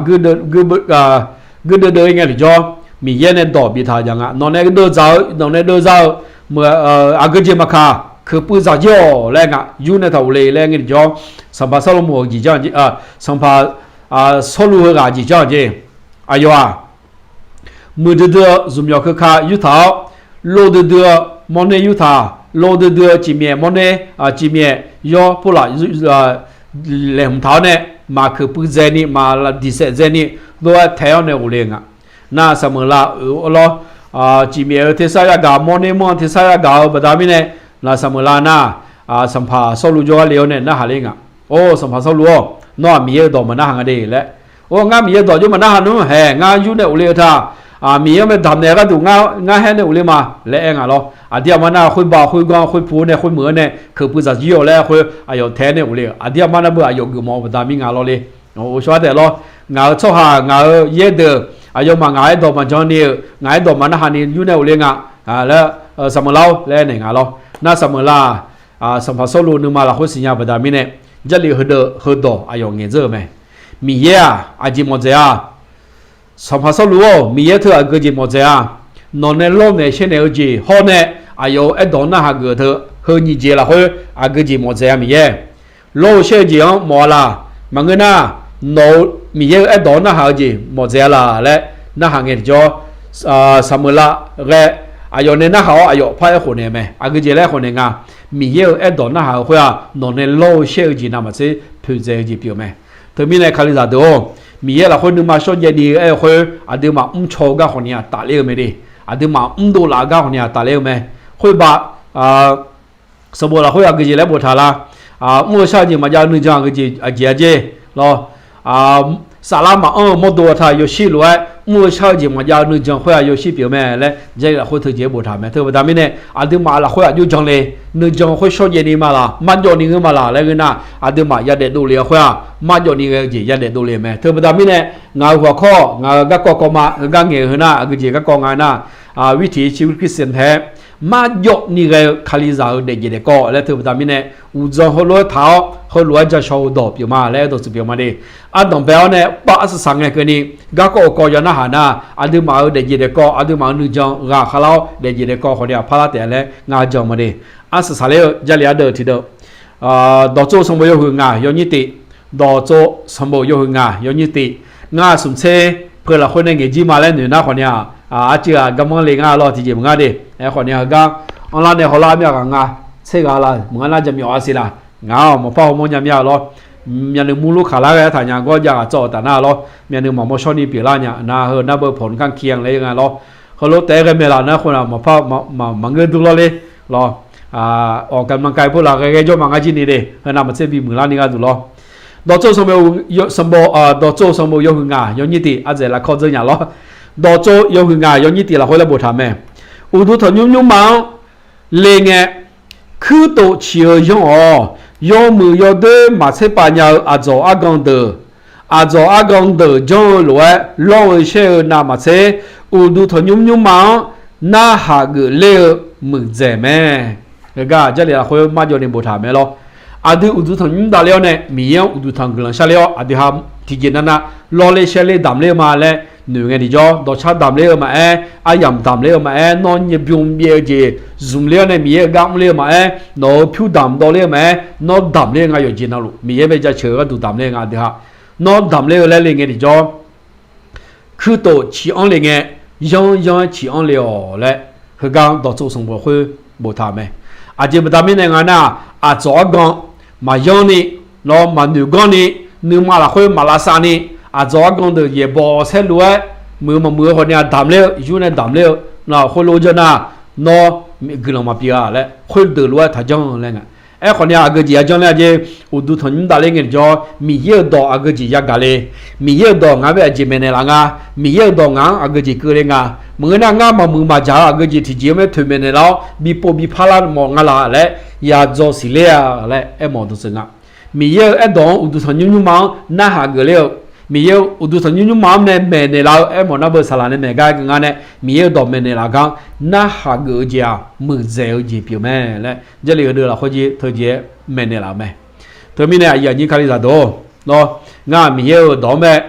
guirdeuv deuv-ir ngae tiqjawr, Miqyaer nae dawq biftaq-eu jaq nga. Nawq nae deuvdzaq-eu, nawq nae deuvza-eu, aqgeu jeq maqkaq, keuqpuiv dzaq jir-awq laer nga, yur nae taq ghofle laer ngae tiqjawr, Sanqpaq Sawrluv-euq jeq janr-eu jeq, Sanqpaq Sawrluv heughaq jeq janr-eu jeq, aqyawf-aq muiqdui dui-eu zmqmyawf keuka yurtaq-awr, lov duidui-eu mawrner yurtaq, lov duidui-eu cifmyaef mawrner, cifmyaef yawr purlaf laeqhmq taq-awr nae, maqkeuq puiv dzaeni, maqdiq saef dzaeni, lof-aer tae-awr nae ghofle-eu nga. Nar Saqmeuqlav oeq lawr, cifmyaef-eu tersar yagaq, mawrner manr-eu tersar yagaq-eu baqda mirnae, nar Saqmeuqlav nar, Sanqpaq Sawrluv jawrgar le-awr nae narhaq ler nga. Or, Sanqpaq Sawrluv-or, nawr-aq Miqyaer-euq dawq maqnarhaq nga de laer. Or, ngar Miqyaer dawq jawr maqnarhaq nmr haeq, ngar yur nae ghofle-eu ta, Miqyaer-anr mae damq naeq-eu gharduq ngar haer nae ghofle ma laer aer nga lawr. Aqdir aqma nar khoerbav khoerganr khoerpu-anr nae khoermeuq-anr nae keuqpuiv dzaq jir-awq laer khoer aqyawf tae-aer nae ghofle-euq. Aqdir aqma nar beu aqyawf geufmawf-eu baqda mir nga lawr le. Ghofshawr-aer taef lawr, ngaq-euq tsawrhaq ngaq-euq yaer deuq, aqyawfmaf ngaq-aer dawq maqjan ni-euq, ngaq-aer dawq maqnarhaq ni yur nae ghofle nga laer, Saqmeuqlav-or laer aernaeq nga lawr. Nar Saqmeuqlav-aq, Sanqpaq Sawrluv nuima lafkhoer siqnya baqda mirnae, Jarlif heudeuq heudawq aqyawf ngaeqdzeur-eu mae. Miqyaer-aq aqjeq mawf dzaeq-a. Sanqpaq Sawrluv-or, Miqyaer teu aqgeu jeq mawf dzaeq-a. Nawq nae lawrnaeq shaernaeq-eu jeq hawr nae, aqyawf-euq aerdawq-anr narhaq geuf-eu teu heu nyiq jeq lafkhoer aqgeu jeq mawf dzaeq-a Miqyaer. Lawr-eu shaer-eu jeq-anr mawf-a laq. Maqngeur nar, nawq-eu Miqyaer-euq aerdawq-anr narhaq-eu jeq mawf dzaeq-a laq laer narhaq ngae tiqjawr, Saqmeuqlav ghae, aqyawf nae narhaq-awr aqyawf par-aer khofnaeq mae. Aqgeu jeq laer khofnaeq nga. Miqyaer-euq aerdawq narhaq-eu khoer-aq, nawq nae lawr-eu shaer-eu jeq navmaqtser poeqdzaeq-eu jeq pyeuf mae. Teumirnae Kalizaq deuq-or, Miqyaer lafkhoer nuima shawrjaev ni-eu aer-eu khoer aqduimaf mrcaw-eu gar khawfni-aq tafler-eu mae de. Aqduimaf mrdov laf-eu gar khawfni-aq tafler-eu mae. Khoerbav, sanqbof lafkhoer aqgeu jeq laer boftaq lar. Mr-eu shar-eu jeq maqjav-eu nuijan aqgeu jeq aqjeq-a jer lawr. Saflar maqanr-eu mawrdo-a ta yawshir lof-aer mr-eu shar-eu jeq maqjav-eu nuijan khoer-aq yawshir pyeuf mae laer Jarlif lafkhoer teujeq-aer boftaq mae. Teubaqda mirnae aqduimaf lafkhoer aqjox jan le, nuijan khoer shawrjaev ni ma laq, marjawv ni ngeur ma laq laer ngeur nar, aqduimaf yadaef dovle-eu khoer-aq, marjawv ni ghae-eu jeq yadaef dovle-eu mae. Teubaqda mirnae ngaq-euq hawkawr ngaq-euq garkawv kawv ma, heugar ngaeq-eu heu nar, aqgeujeq garkawv nga nar, วิถีชีวิตคริสเตียนแท้ marjawv ni ghae-eu Kalizaq-euq daefjeq daefkawv laer teubaqda mirnae, uqdzan heulof-aer taq-awr heulof-aer ja shaw-eu dawq pyeuf ma laer aerdawq tsuif pyeuf ma de. Ardanq bae-awr nae pav arsaq saq ngae keuvni, garkawv uvkawv yaw narhaq nar, aqduimaf-euq daefjeq daefkawv, aqduimaf-euq nuijan ghaq kharlar-awr daefjeq daefkawv khawf ni-aq parlar taef laer ngar jan ma de. Arsaq saqler-eu Jarlif ardeuv tiqdeuv, dawqtsov sanqbof yawhuiq ngaq yawnyir tif, dawqtsov sanqbof yawhuiq ngaq yawnyir tif, ngar smq tser peuq lafkhoer nae ngaeq jir ma laer noeq nar khawf ni-aq, arcuiv-aq garmanr le ngar lawr tiqjeq maqngar de. Aerkhawf ni-aq heugar anrlar nae hawlar mir-a ghaq nga, tser ghaq la maqngar nar jaqmyawf-a siq laq. Ngaq-awq maqpar hawmawr nya mir-a lawr. Myavnuiv murlur kaqlar ghae-aer taqnya gawr jav ghaq tsawv-euq taf nar lawr, myavnuiv maqmawr shawr ni pyeuflar nya nar, heu nar beu pawq nuikar ki-anr laer nga lawr. Heulof taef-aer ghae maeq laf nar khoer-aq maqpar maqngeur dur lawr ler lawr. Awq gaqmlanq kav-eu pur laf ghae ghae jawr ma ngar jir ni de, heu navmaqtser bimuiq larni gharduq lawr. Dawqtsov sanqbof, dawqtsov sanqbof yawhuiq ngaq yawnyir tif ardzaeq lafkawr dzeur nya lawr. Dawqtsov yawhuiq ngaq yawnyir tif lafkhoer laer boftaq mae. Uqduq tanqnymr nymrma-anr le ngae, kuirtof ciq-eu yanr-awq. Yawmuiq yawdoer maqtser pav nya-eu aqdzawq argan deuq, aqdzawq argan deuq janr-eu lof-aer lawr-eu shaer-eu navmaqtser, uqduq tanqnymr nymrma-anr narhaq geufler-eu muiqdzaeq mae. Heugar Jarlif lafkhoer marjawv ni boftaq mae lawr. Aqdui uqduq tanqnymr davler-awr nae Miqyaer-anr uqduq tanq guiqlanq sharler-awr, aqdui ha tiqjeq navnav lawrler shaerler damqler-eu ma laer noeq ngae tiqjawr, dawqcar damqler-eu maqaer, aryamq damqler-eu maqaer, nawr nyaerbymr byaev-eu jeq zmqler-awr nae Miqyaer-euq gar mrler-eu maqaer, nawq-euq pyur damq dawvler-eu maqaer, nawr damqler-eu nga yawqjeq navluf Miqyaer bae jaceuq-eu gharduq damqler-eu nga aqdui ha. Nawr damqler-eu laer le ngae tiqjawr, kuirtof ciq-anr le ngae, yanr yanr-aer ciq-anr le-awq laer, heugar dawqtsov sanqbof khoer boftaq mae. Aqjeq baqda mirnae nga nar, aqdzawq argan maqyanr ni, nawr maqnoeq ganr ni, nuima lafkhoer maq lavsav ni, aqdzawq argan deuq yaeqbawq saerlu-aer muiq-eu maqmuiq-eu khawf ni-aq damqler-eu, yur nae damqler-eu, khoerlof-aer janr nar, nawr guiqlanq maqpyeuf-a laer khoerdeuq lof-aer taqjanr laer nga. Aerkhawf ni-aq aqgeu jeq yajanr ler-a jeq, uqduq tanqnymr davler ngae tiqjawr, Miqyaer-euq dawq aqgeu jeq yagaq le. Miqyaer-euq dawq ngaq-anr bae aqjeq maeqnaeq laf nga. Miqyaer-euq dawq ngaq-anr aqgeu jeq keuvle nga. Maqngeur nar ngar maqmuiq maqjaq-eu aqgeu jeq tiqjeq-anr mae toeqmaeq naeqlaf-awr bi pov bi parlar mawf nga laf laer yadzawr siqler-a laer aermawf dawqtsuif nga. Miqyaer-euq aerdawq-anr uqduq tanqnymr nymrma-anr narhaq geufler-eu, Miqyaer-euq uqduq tanqnymr nymrma-anr nae maeqnaeq laf-eu aermawf nar beu saqlaq nae maeq gar geu nga nae, Miqyaer-euq dawq maeqnaeq laf gar narhaq geuf-eu jeq-aq muiqdzaeq-eu jeq pyeuf mae laer Jarlif heudeuq lafkhoer jeq teujeq-aer maeqnaeq laf-eu mae. Teumirnae aqyuif aqnyir Kalizaq deuq-or, nawr ngar-aq Miqyaer-euq dawq-anr mae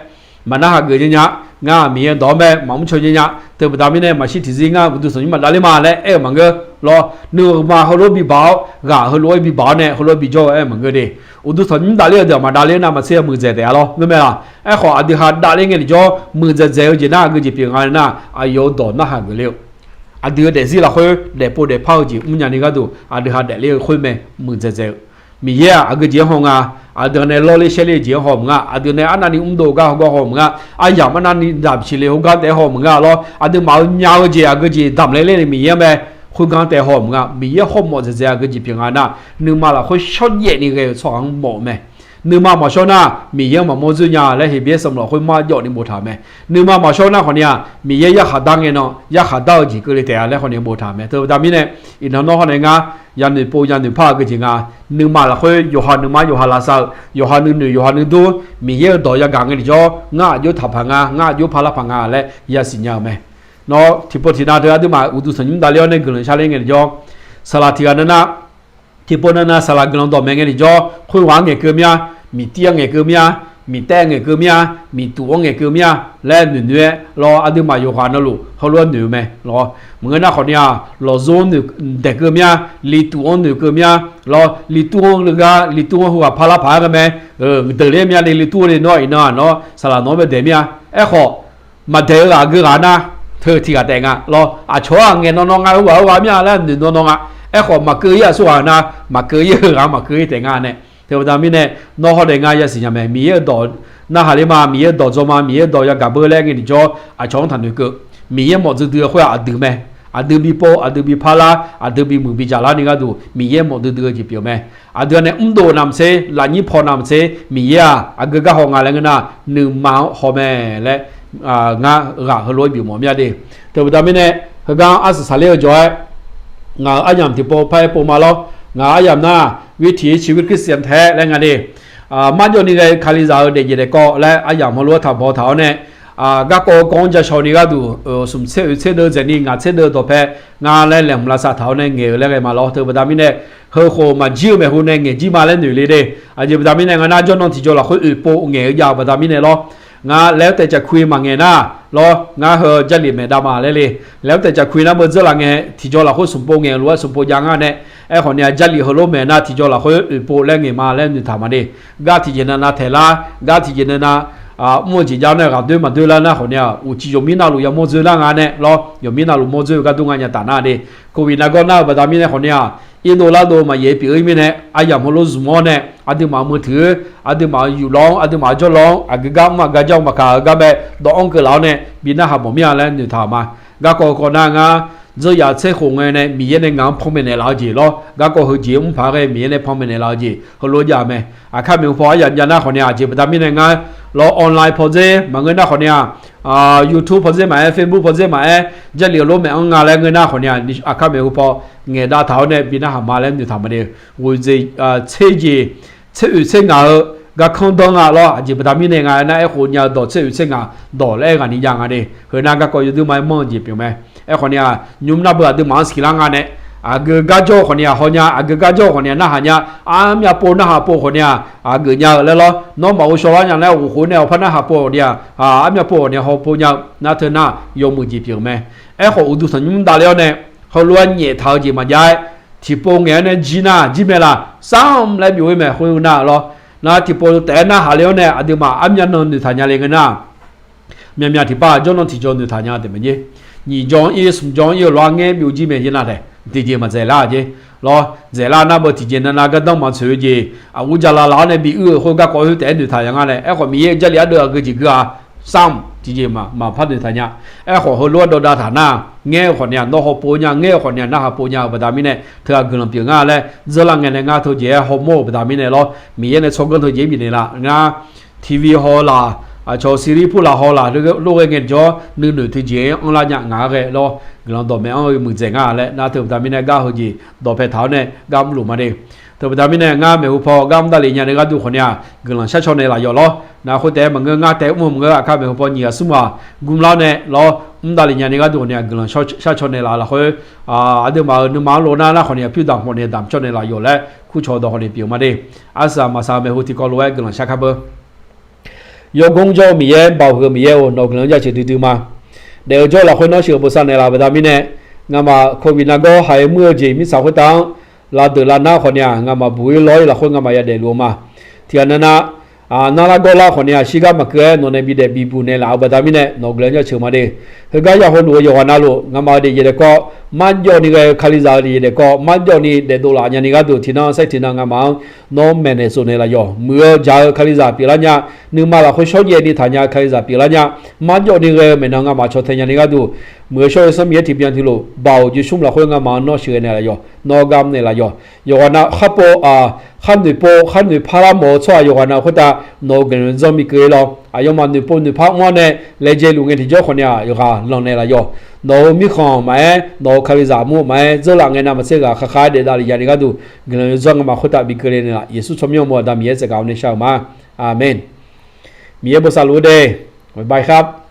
maqnarhaq geuf nya nya. Ngar-aq Miqyaer-euq dawq-anr mae maqmr caw nya nya. Teubaqda mirnae maqshir tiqzir ngar uqduq tanqnymr maqdavler ma laer aer-eu maqngeur. Lawr, nuima heulof-aer bibaq-awr, ghaq heulof-aer bibaq-awr nae heulof-aer bijawr-eu aer-eu maqngeur de. Uqduq tanqnymr davler-eu deuq maqdavler nar maqtser muiqdzaeq taef-a lawr ngeur mae laq. Aerkhawf aqdui ha davler ngae tiqjawr muiqdzaeq dzaeq-eu jeq nar aqgeu jeq pyeuf nga nar, aqyawf-euq dawq narhaq geufler-eu, aqdui-euq daefzir lafkhoer daefpov daefpar-eu jeq mrnya ni gharduq aqdui ha daefler-eu khoer mae muiqdzaeq dzaeq-eu. Miqyaer-aq aqgeu jeq-anr haw nga. Aqdui nae lawrler shaerler-eu jeq-anr haw maqnga. Aqdui nae arnavni mrdov-eu gar hawgar haw maqnga. Aryamq arnavni damqsiq le hawgar taef-aer haw maqnga lawr. Aqduimaf-euq nya-eu jeq aqgeu jeq damq laer ler-ni Miqyaer mae. Khoergar taef haw maqnga. Miqyaer hawmawf dzaeqdzaeq aqgeu jeq pyeuf nga nar, nuima lafkhoer shawrjaev ni ghae-euq tsawrhaq-anr mawf-eu mae. Nuima maqshawr nar, Miqyaer-anr maqmawr dzoer nya laer Heqbyaer sanqbof lafkhoer marjawv ni boftaq-euq mae. Nuima maqshawr nar khawf ni-aq, Miqyaer yarkhaq dar ngae nan yarkhaq dar-eu jeq keuvle taef-a laer khawf ni boftaq-euq mae. Teubaqda mirnae, iqnan nawr hawr nae ngar yanoeq pov yanoeq par-eu aqgeu jeq nga. Nuima lafkhoer yawqha nuima yawqha lavsav-eu, yawqha nuinoeq yawqha nuidur, Miqyaer-euq dawq yagaq ngae tiqjawr, ngar aqjox taqpaq nga, ngar aqjox parlar paq nga laer yasiq nya-euq mae. Nawr tiqpov tiqnav teu aqduimaf uqduq tanqnymr davler-awr nae guiqlanq sharler ngae tiqjawr, saqlaq tiqghaq navnav tiqpov navnav saqlaq guiqlanq dawqmaeq ngae tiqjawr, khoerghaq-anr ngaeqkeuv mir-a, miqtir-anr ngaeqkeuv mir-a, miqtaev ngaeqkeuv mir-a, miqtuq-anr ngaeqkeuv mir-a laer noeqnoeq-aer lawr, aqduimaf yawqghaq navluf heulof-aer noeq-eu mae lawr. Maqngeur nar khawf ni-aq, lawqzor-anr noeq daeqkeuv mir-a, liqtuq-anr noeqkeuv mir-a lawr. Liqtuv-anr leugar liqtuv-anr heughaq parlar paq-aer ghae mae. Deuq ler mir-a le, liqtuv le nawr iqnan-aq nawr saqlaq nawq-anr bae daeq mir-a. Aerkhawf maqdaeq-eu ghaq aqgeu ghaq nar, teu tiqghaq taef nga lawr. Aqcawq-aq ngaeq nan nan nga, heughaq heughaq mir-a laer noeq nan nan nga. Aerkhawf maqkeuv-ir aqsurghaq nar, maqkeuv-ir-eu ghaq-anr maqkeuv-ir taef nga nae. Teubaqda mirnae, nawr hawr daef ngar yasiq nya mae. Miqyaer-euq dawq narhaq ler ma, Miqyaer-euq dawq dzaw ma, Miqyaer-euq dawq yagaq beu laer ngae tiqjawr, aqcawq-anr taqnoeq keuv. Miqyaer mawf dzuidui-eu khoer-aq aqdui mae. Aqdui bi pov, aqdui bi parlar, aqdui bi muiq bi jaqlar ni gharduq Miqyaer mawf duidui-eu jeq pyeuf mae. Aqdui-anr nae mrdov navmaqtser, lafnyir paw navmaqtser, Miqyaer-aq aqgeu gar haw nga laer ngeur nar, nuima-anr haw mae laer ngar ghaq heulof-aer bifmawf mir-a de. Teubaqda mirnae, heugar arsaq saqler-eu jawr-aer, ngaq-euq aryamq tiqpov par-aer pov ma lawr. Ngaq-euq aryamq nar, วิถีชีวิตคริสเตียนแท้ laer nga de. Marjawv ni ghae-eu Kalizaq-euq daefjeq daefkawv laer aryamq heulof-aer taqbaw taq-awr nae, garkawv-eu kawv-anr ja shaw ni gharduq, smq tser oeq tser deuv dzaeqni ngaq tser deuv dawqpae ngar laer laeqhmq lavsav taq-awr nae ngaeq-eu laer ghae ma lawr. Teubaqda mirnae, heukhof maqjir-eu maeqhu nae ngaeq jir ma laer noeq le de. Aqjeq baqda mirnae ngar nar jawrnan tiqjaw lafkhoer oeqpov ngaeq-eu jav-eu baqda mirnae lawr. Ngar laer-aer taef caf kui maqngaeq nar lawr, ngar heu Jarlif maeq dav ma laer le. Laer-aer taef caf kui nar beu dzeurlaf ngae tiqjaw lafkhoer smq pov ngaeq lof-aer smq pov jav ngar nae. Aerkhawf ni-aq Jarlif heulof maeq nar tiqjaw lafkhoer oeqpov laer ngaeq ma laer noeqtaq ma de. Gar tiqjeq navnav taeq lar, gar tiqjeq navnav mr-eu jeq jav-awr nae ghaqdoer maqdoer lar nar khawf ni-aq, uqcif yawqmir navluf yamawr dzoer lar nga nae lawr, yawqmir navluf mawr dzoer-eu gar dur nga nya taf nar de. Covid nargawr nar-eu baqda mirnae khawf ni-aq, irdov lardov maqyaef pyeuf-eu mirnae aryamq heulof zmq-awr nae, aqduimaf-euq meuq tuiq-eu, aqduimaf-euq yuflawr-anr, aqduimaf-euq jawrlawr-anr, aqgeu gar mr-aq gar jar-eu maqkaq-eu gar bae dawv-anr keuvlaf-awr nae bi narhaq mawf mir-a laer noeqtaq-euq ma. Garkawv kawv nar ngar dzeur yaf tser khof ngae nae Miqyaer nae ngaq-anr panmaeq naeqlaf-eu jeq lawr, garkawv heujeq mrpaq ghae Miqyaer nae panmaeq naeqlaf-eu jeq heulof-aer jav-eu mae. Aqkar maeqhu paw aryamq jav nar khawf ni-aq, aqjeq baqda mirnae ngar lawr online pawdzer maqngeur nar khawf ni-aq, YouTube pawdzer maqaer, Facebook pawdzer maqaer, Jarlif heulof maeq-anr nga laer ngeur nar khawf ni-aq, aqkar maeqhu paw ngaeqdav taq-awr nae bi narhaq ma laer noeqtaq ma de. Ghoeqdzeq tser jeq tser oeq tser ngaq-eu garkanr danr nga lawr, aqjeq baqda mirnae nga aernar aerkhof nya-eu dawq tser oeq tser ngaq dawq laer-aer ghaq ni jav nga de. Heu nar garkawv yawduir ma-aer manr-eu jeq pyeuf mae. Aerkhawf ni-aq, nymr nar beu aqduimaf-anr siqlar nga nae, aqgeu gar jawr-eu khawf ni-aq haw nya, aqgeu gar jawr-eu khawf ni-aq narhaq nya, armyav pov narhaq pov khawf ni-aq, aqgeuf nya-eu laer lawr. Nawr maqghov shawrlar nya laer ghof khof nae awqpar narhaq pov khawf ni-aq, armyav pov khawf ni haw pov nya-eu nar teu nar yawmuiq jeq pyeuf-eu mae. Aerkhawf uqduq tanqnymr davler-awr nae, heulof-aer nyaeftaq-eu jeq maqjav-aer, tiqpov ngaeq-awr nae jir nar jir mae laf, sarmq laer byov-ir mae khoer nar lawr. Nar tiqpov taef-aer narhaq le-awr nae aqduimaf armyav nan noeqtaq nya le ngeur nar, myavmyav tiqpav jawrnan tiqjaw noeqtaq nya taef mae jer. Nyiq jaw-anr ir, smq jaw-anr ir-eu lof-aer ngaer byovjir mae jer nar taef, tiqjeq maqdzaeqlar jer. Lawr, dzaeqlar nar beu tiqjeq navnav gardanr maqtsoeq-eu jeq, aqghoer jala laf-awr nae bi uir-euq khoer garkawv khoer taef-aer noeqtaq ya ngar nae. Aerkhawf Miqyaer-euq Jarlif ardeuv aqgeu jeq gui-a, sarmq tiqjeq maqpar noeqtaq nya. Aerkhawf heulof-aer dawvdav taq nar, ngaer-eu khawf ni-aq nawr haw pov nya, ngaer-eu khawf ni-aq narhaq pov nya-eu baqda mirnae teughaq guiqlanq pyeuf nga laer dzeurlar ngae nae ngar teujeq-aer hawmawr-euq baqda mirnae lawr, Miqyaer nae tsawrganr teujeq-aer bifnaeq laf ngar TV haw laf, aqcawq series pur laf haw laf, lof ghae ngae jawr nuinoeq teujeq-aer anrlar nya ngaq-anr ghae lawr, guiqlanq dawqmaeq anr-eu muiqdzaeq nga laer nar teu baqda mirnae gar heujeq dawqpae taq-awr nae gar mrluf ma de. Teu baqda mirnae ngar maeqhu paw gar mr davlef nya ni gharduq khawf ni-aq guiqlanq sharcaw naeqlaf yawf lawr. Nar khoer taef-aer maqngeur, ngar taef mr-eu maqngeur, aqkar maeqhu paw nyiq ghaq smr ghaq gmr lar nae lawr, mr davlef nya ni gharduq khawf ni-aq guiqlanq sharcaw naeqlaf lafkhoer, aqduimaf-euq nuima-anr lof nar nar khawf ni-aq pyur damq khawf ni-aq damq cawv naeqlaf yawf laer kurcawq dawq khawf ni pyeuf-eu ma de. Arsaq maqsaq-eu maeqhu tiqkawv lof-aer guiqlanq shar kar beu. Yawganr jawr-eu Miqyaer, baoq huiq-eu Miqyaer-or, nawq-eu guiqlanq-anr jaceuq duidui ma. Daef-eu jawr-eu lafkhoer nawr sheuq-eu bosav naeqlaf baqda mirnae, ngamaf Covid nargawr haiq-eu muir-eu jeq mirtsaq khoertav-anr lavdeuq lavnar khawf ni-aq ngamaf buq-ir lawr-ir lafkhoer ngamaf yadaef luf-eu ma. Tiqghaq navnav, nar lar gawr lar khawf ni-aq shirgar maqkeuv-aer nawq nae bidaef bibuq naeqlaf-eu baqda mirnae nawq-eu guiqlanq-anr jaceuq ma de. Heugar ya hawluf-eu yawqghaq navluf ngamaf-eu daefjeq daefkawv marjawv ni ghae-eu Kalizaq-eu daefjeq daefkawv marjawv ni daefdov laf nya ni gharduq tiqnan saer tiqnan ngamaf-anr nawr maeqnaeq tsofnaeq laf yawq. Muiq-eu jaq-eu Kalizaq pyeuflar nya, nuima lafkhoer shawrjaev ni taq nya-eu Kalizaq pyeuflar nya, marjawv ni ghae-eu maeqnan ngamaf cawtae nya ni gharduq, muiq-eu shawr-eu Sanr Miqyaer tiqbyan tiqlof baoq jeqsmr lafkhoer ngamaf-anr nawr sheuqghae naeqlaf yawq, nawr gar mr naeqlaf yawq. Yawqghaq nav kharpov, kharnoeq pov kharnoeq par lar mawf-eu tsawrhaq yawqghaq nav khoertav nawq-eu guiqlanq zanr bi keuv-ir lawr. Aqyawfmaf noeqpov noeqpar mr-awr nae laejae luf ngae tiqjawr khawf ni-aq yawqghaq lanq naeqlaf yawq. Nawq-euq mirkhanq maqaer, nawq-euq Kalizaq mur-eu maqaer, dzeurlaf ngae navmaqtser ghaq kharkhar-aer daef davlef ya ni gharduq guiqlanq zanr ngamaf khoertav bi keuv le naeqlaf. Yeqsur tsawrmyanr mawr-eu aqda Miqyaer tsaevgaq-awr nae shar-eu ma. Aqmeq. Miqyaer bosav luf-eu de. Bye bye khar.